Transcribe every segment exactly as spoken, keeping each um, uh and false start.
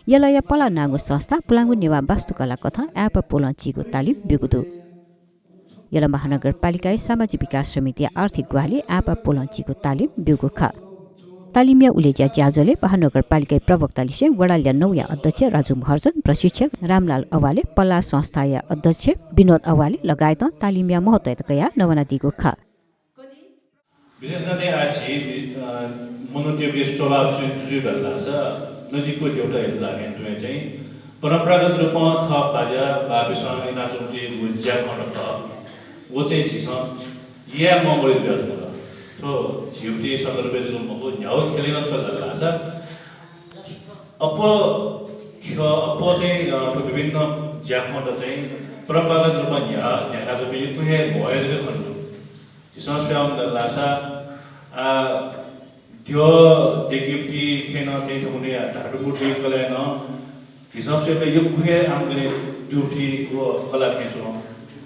यलया पलाः नांगु संस्था पुलांगु नेवाः वास्तुकला कथं आय्‌पा पोलं चीगु तालिम ब्यूगु दु। यल महानगरपालिकाया सामाजिक विकास समितिया आर्थिक ग्वाहालि आय्‌पा पोलं चीगु तालिम ब्यूगु खः। तालिमया उलेज्या ज्याझ्वलय् महानगरपालिकाया प्रवक्ता लिसें वडा ल्याः नौया अध्यक्ष राजु महर्जन, प्रशिक्षक रामलाल अवाले, पलाः संस्थाया अध्यक्ष विनोद अवाले लगायतं तालिमया महत्वयात कयाः नवानादीगु खः। विशेष यानाः चाहिँ आः झी, अ, मनूतय्‌गु स्वभाव छु जुइ धाःसा नजिकको देउतायात ला हे तुं चाहिँ परम्परागत रूपं थः बाज्या बाःपिसं यानाच्वंपिं व ज्याखँत खः। व चाहिँ झीसं याये ममरे जुयाच्वन। थ्व झीगु सन्दर्भय् जक मखु, न्ह्यागु ख्यलय् नं स्वल धाःसा अप्वः ख्यः, अप्वः चाहिँ, अ, थ्व विभिन्न ज्याखँत चाहिँ परम्परागत रूपं न्ह्या-, न्ह्याकाच्वंपिं यक्व हे म्हो हे जक खने दु। झीसं स्वयाः वने धाःसा, आ, द्यः देकेगुति खँय् नं चाहिँ थौंकन्हय् धातु मूर्ति कलाय् नं झीसं स्वयेबलय् यक्व हे आम्कने दुगुति व कला थें च्वं।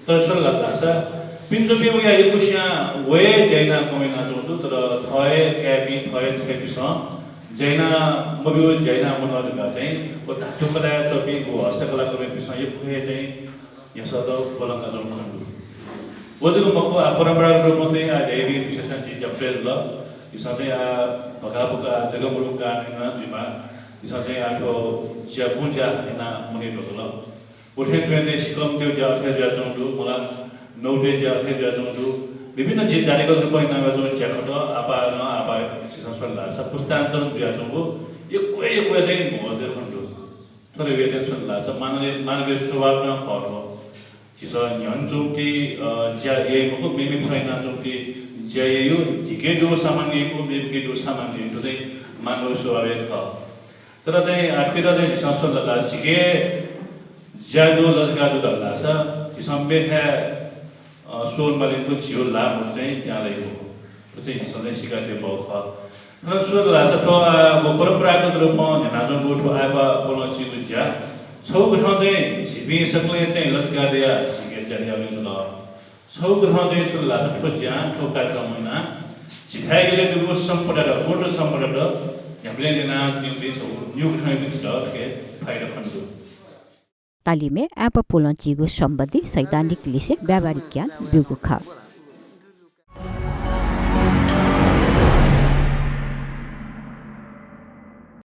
तर स्वल धाःसा पिने च्वंपिं वया यक्वस्यां व हे ज्या यानाः कमय् यानाच्वंगु दु, तर थः हे काय्‌पिं, थः हे छय्‌पिसं ज्या याना मब्यू, ज्या याना मनः धकाः चाहिँ व धातु कलाय् च्वंपिं व हस्तकला कमय्‌पिसं यक्व हे चाहिँ न्ह्यसःत ब्वलंकाच्वंगु खने दु। व जक मखु, आः परम्परागत रूपं चाहिँ आः झीपिं विशेष यानाः झी ज्यापतय् जुल। झीसं चाहिँ आः भकाभका जक मदुगु कारणं नं जुइमाः। झीसं चाहिँ आः थ्व ज्या बुँ ज्या यानाः मनय् धुंकल। व थें तुं चाहिँ सिकःमितय् ज्या अथे जुयाच्वंगु दु, मला नौतय् ज्या अथे जुयाच्वंगु दु। विभिन्न झी जातिगत रूपं यानाच्वंगु ज्याखँत आपालं आपाः झीसं स्वल धाःसा पुस्तान्तरं जुयाच्वंगु यक्व यक्व चाहिँ म्हो जक खने दु। थ्व धइगु चाहिँ स्वल धाःसा मानवीय, मानवीय स्वभाव नं खः थ्व। झीसं न्ह्यःने च्वंपिं, अ, ज्या याइ मखु, मेमेपिसं यानाच्वंपिं ज्या याइ, झीके दुगु सामान याइ मखु, मेपिके दुगु सामान याइ, थ्व चाहिँ मानवीय स्वभाव हे खः। तर चाहिँ आः थुकियात चाहिँ झीसं स्वल धाःसा झीके ज्या दु, लजगाः दु धाःसा झीसं मेथाय् अ, स्वये मालीगु झीगु ला मदु चाहिँ ज्या याइ मखु। थ्व चाहिँ झीसं चाहिँ सीकातये माःगु खः। थन स्वल धाःसा थ्व, अ, व परम्परागत रूपं न्ह्यानाच्वंगु थ्व आय्‌पा पोलं चीगु ज्या छगू कथं चाहिँ झीपिं सकलें चाहिँ लजगाः दयाः झीके ज्या यानाबिल। छगू कथं चाहिँ स्वल धाःसा थ्व ज्यां, थ्व कार्यक्रमं यानाः झीथाय् यलय् दुगु सम्पदात, मूर्त सम्पदात न्ह्याबलें न्यनाच्वनीगुलिं छगू न्हूगु कथं झीत थुकी फाइदा खने दु। तालिमय् आय्‌पा पोलं चीगु सम्बन्धी सैद्धान्तिक लिसें व्यावहारिक ज्ञान ब्यूगु खः।